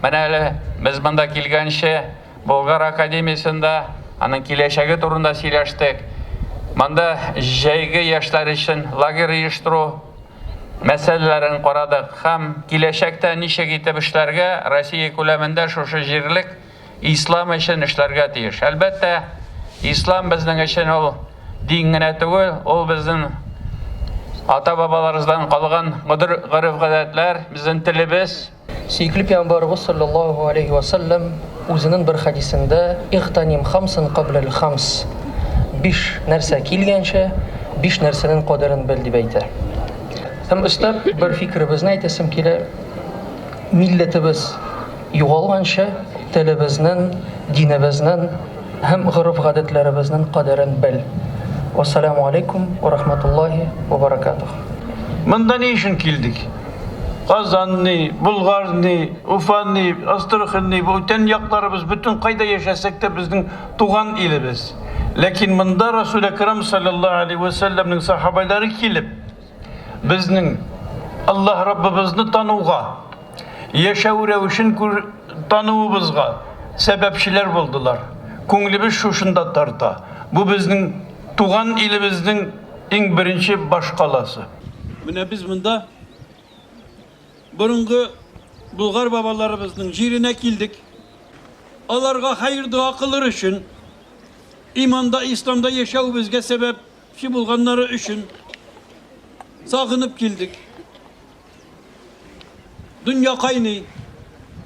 Менә әле без монда килгәнче Болгар академиясендә аның киләчәге турында сөйләштек. Монда җәйге яшьләр өчен лагерь оештыру мәсьәләләрен карадык һәм киләчәктә ничек итеп эшләргә, Россия күләмендә шушы җирлек ислам өчен эшләргә тиеш. Әлбәттә, ислам безнең өчен ул дин генә түгел, ул безнең ата-бабаларыбыздан калган гореф-гадәтләр, безнең телебез. Сөекле пәйгамбәребез салләллаһу галәйһи вә сәлләм үзенең бер хәдисендә, Игътаним хамсан кабләл хамс, биш нәрсә килгәнче, биш нәрсәнең кадерен бел, дип әйтә. Һәм өстәп бер фикеребезне әйтәсем килә, милләтебез югалганчы, телебезнең, динебезнең һәм гореф-гадәтләребезнең кадерен бел. Вәссәламү алейкум вә рахматуллаһи вә баракатуһ. Монда ни өчен килдек? Казан ни, Болгар ни, Уфа ни, Астрахань ни, бүтән якларыбыз, бөтен кайда яшәсәк тә безнең туган илебез. Ләкин монда Расул Әкрам саллаллаһу алейһи вә сәлләмнең сахабәләре килеп, безнең Аллаһ Раббыбызны тануга, яшәү рәвешен тануыбызга сәбәпчеләр булдылар. Күңелебез шушында тарта. Бу безнең туган илебезнең иң беренче башкаласы. Менә без монда борынгы болгар бабаларыбызның җиренә килдек. Аларга хәер-дога кылыр өчен, иманда, исламда яшәвебезгә сәбәпче булганнары өчен сагынып килдек. Дөнья кайный,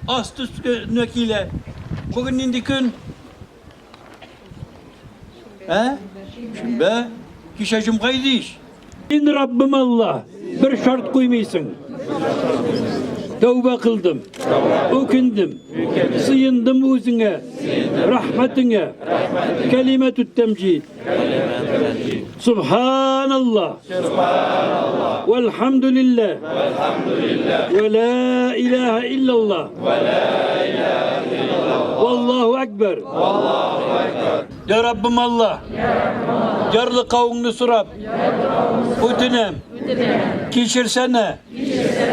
асты өстенә килә. Бүген нинди көн? Ә? Шимбә. Кичә җомга иде ич. Син Раббым Алла, бер шарт куймыйсың. Тәүбә кылдым. Үкендем. Сыендым үзеңә. Рәхмәтеңә. Кәлимәтүт тәмҗид. Субханаллах. Субханаллах. Вальхамдулиллах. Вальхамдулиллах. Ва ла илаһа иллаллах. Ва ла илаһа иллаллах. Валлаху акбар. Валлаху акбар. Я Раббым Аллах. Ярлыкавыңны сорап. Үтенәм. Кичерсәнә.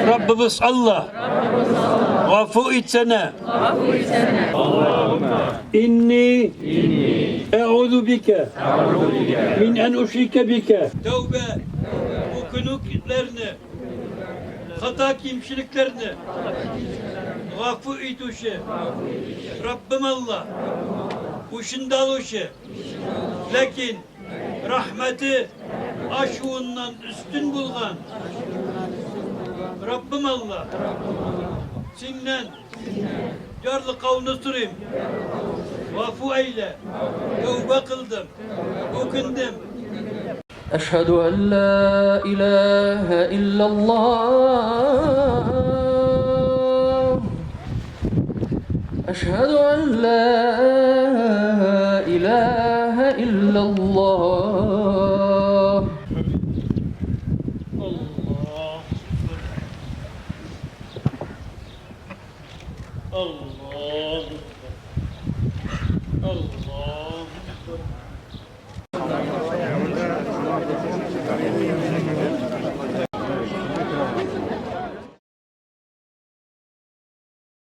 Раббыбыз Аллах. Гафу итсәнә. Инни әгъузу бика мин ән ушрика бика. Тәүбә, үкенүләрне, хата кимчелекләрне гафу итүче Раббым Алла, үчендә алучы, ләкин рәхмәте ачуыннан өстен булган Раббым Алла, синнән ярлыкауны сорыйм. Гафу әйлә. Тәүбә кылдым. Үкендем. Әшһәдү ән-лә иләһә илляллаһ. Әшһәдү ән-лә иләһә илляллаһ. Аллаһу Акбар. Аллаһу.